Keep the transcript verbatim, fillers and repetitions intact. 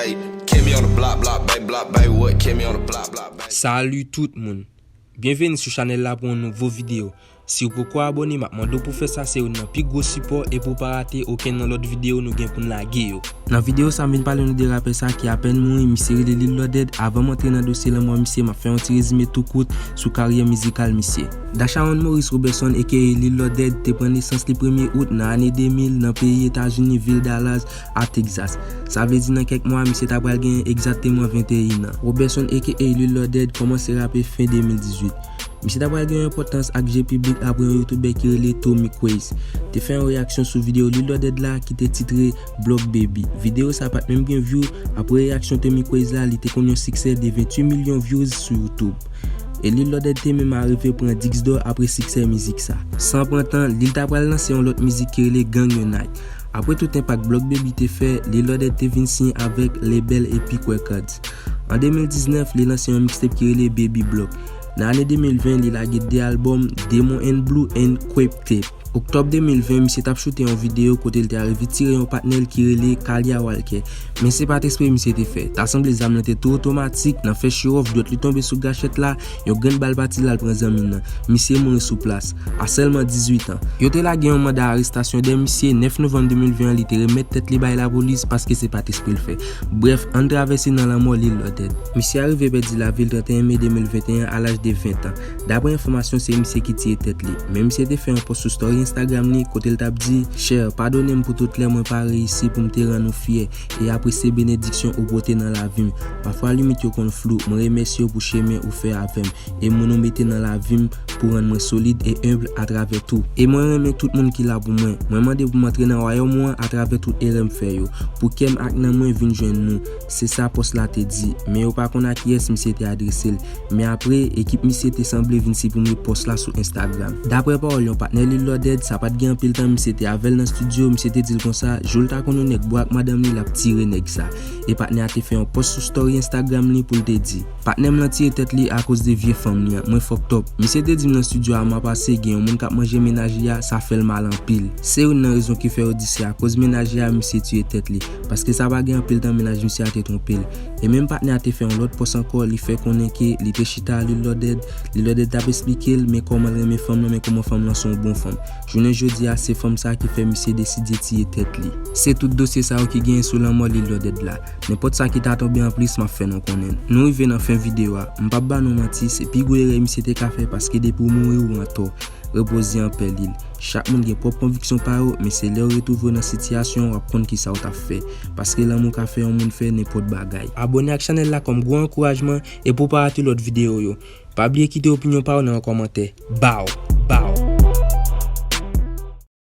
Hey, Kimmy on the block, block, baby, block, baby, what? Kimmy on the block, block, baby. Salut tout moun. Byenveni sou chanèl la pou yon nouvo videyo. Si w poko abòne, m ap mande w pou fè sa, se youn nan pi gwo sipò, e pou w pa rate okenn nan lòt videyo nou gen pou n lage yo. Nan videyo sa, m vin pale nou de rapè sa ki apèn mouri, misye rele Lil Loaded. Avan m antre nan dosye lanmò misye, m ap fè yon ti rezime tou kout sou karyè mizikal misye. Dashawn Maurice Roberson, aka Lil Loaded, te pran nesans li premye out nan ane de mil nan peyi Etazini, vil Dallas, a Texas. Sa vle di nan kèk mwa, misye ta pral gen egzakteman venteyen an. Roberson, aka Lil Loaded, kòmanse rape fen de mil dizuit. Misye ta pral gen yon enpòtans ak je piblik apre yon youtubè ki rele Tommy Quays te fè yon reyaksyon sou videyo Lil Loaded la ki te titre Block Baby. Videyo sa pa t menm gen view, apre reyaksyon Tommy Quays la, li te konn yon siksè de ventuit milyon views sou YouTube. E Lil Loaded te menm arive pran disk dò apre siksè mizik sa. San pran tan, Lil ta pral lanse yon lòt mizik ki rele Gang Unite. Apre tout enpak Block Baby te fè, Lil Loaded te vin siyen avèk label Epic Records. An de mil diznèf, li lanse yon mixtape ki rele Baby Block. Nan ane de mil ven, li lage de albòm, Demon in Blue and Quape Tape. Oktòb de mil ven, misye t ap choute yon videyo kote l te arive tire yon patnè l ki rele Kalia Walker. Men se pa t espre misye te fè. Ta sanble zam lan te tou otomatik, nan fè show off, dwèt li tonbe sou gachèt la, yon grenn bal pati l al pran zanmi l nan. Misye mouri sou plas, a sèlman dizuit an. Yo te lage yon manda arestasyon dèyè misye, nèf novanm de mil ven an, li te remèt tèt li bay lapolis paske se pa t espre l fè. Brèf, ann travèse nan lanmò Lil Loaded. Misye arive pèdi lavi l trannteyen me de mil venteyen a laj de ven an. Daprè enfòmasyon, se misye ki tiye tèt li. Men misye te fè yon pòs sou story Instagram li kote l t ap di, Chè, padone m pou tout lè mwen pa reyisi pou m te rann ou fyè e apresye benediksyon ou pote nan lavi m. Pafwa limit yo konn flou, mwen remèsye w pou chemen ou fè avè m e moun ou mete nan lavi m pou rann mwen solid e enb atravè tou. E mwen renmen tout moun ki la pou mwen. Mwen mande pou m antre nan wayòm ou an atravè tout erè m fè yo, pou kè m ak nanm mwen vin jwenn nou. Se sa pòs la te di, men yo pa konn a kiyès misye te adrese l. Men apre, ekip misye te sanble vin siprime pòs la sou Instagram. Daprè pawòl yon patnè Lil Loaded, sa pa t gen anpil tan misye te avè l nan estidyo, misye te di l konsa, jou l ta konn yon nèg bo ak madanm li, l ap tire nèg sa. E patnè a te fè yon pòs sou story Instagram li pou l te di, patnè m lan tiye tèt li akoz de vye fanm li an, mwen fucked up. Misye te di m nan estidyo a mwa pase gen yon moun k ap manje mennaj li a, sa fè l mal anpil. Se youn nan rezon ki fè yo di se akoz mennaj li a misye tiye tèt li, paske sa pa gen anpil tan mennaj misye a te twonpe l. E menm patnè a te fè yon lòt pòs ankò, li fè konnen ke li te chita a Lil Loaded, Lil Loaded t ap esplike l men kòman l renmen fanm lan, men kòman fanm lan se yon bon fanm. Jounen jodi a, se fanm sa ki fè misye deside tiye tèt li. Se tout dosye sa yo ki genyen sou lanmò Lil Loaded la. Nenpòt sa ki ta tonbe anplis, m ap fè nou konnen. Nou rive nan fen videyo a. M p ap ba nou manti, se pi gwo erè misye te ka fè paske depi w mouri, ou antò. Repoze anpè, Lil. Chak moun gen pwòp konviksyon pa yo, men se lè w retwouve w nan sitiyasyon an w ap konn kisa w t ap fè. Paske lanmou ka fè yon moun fè nenpòt bagay. Abòne ak chanèl la kòm gwo ankourajman e pou w pa rate lòt videyo yo. Pa bliye kite opinyon pa w nan yon kòmantè. Baw!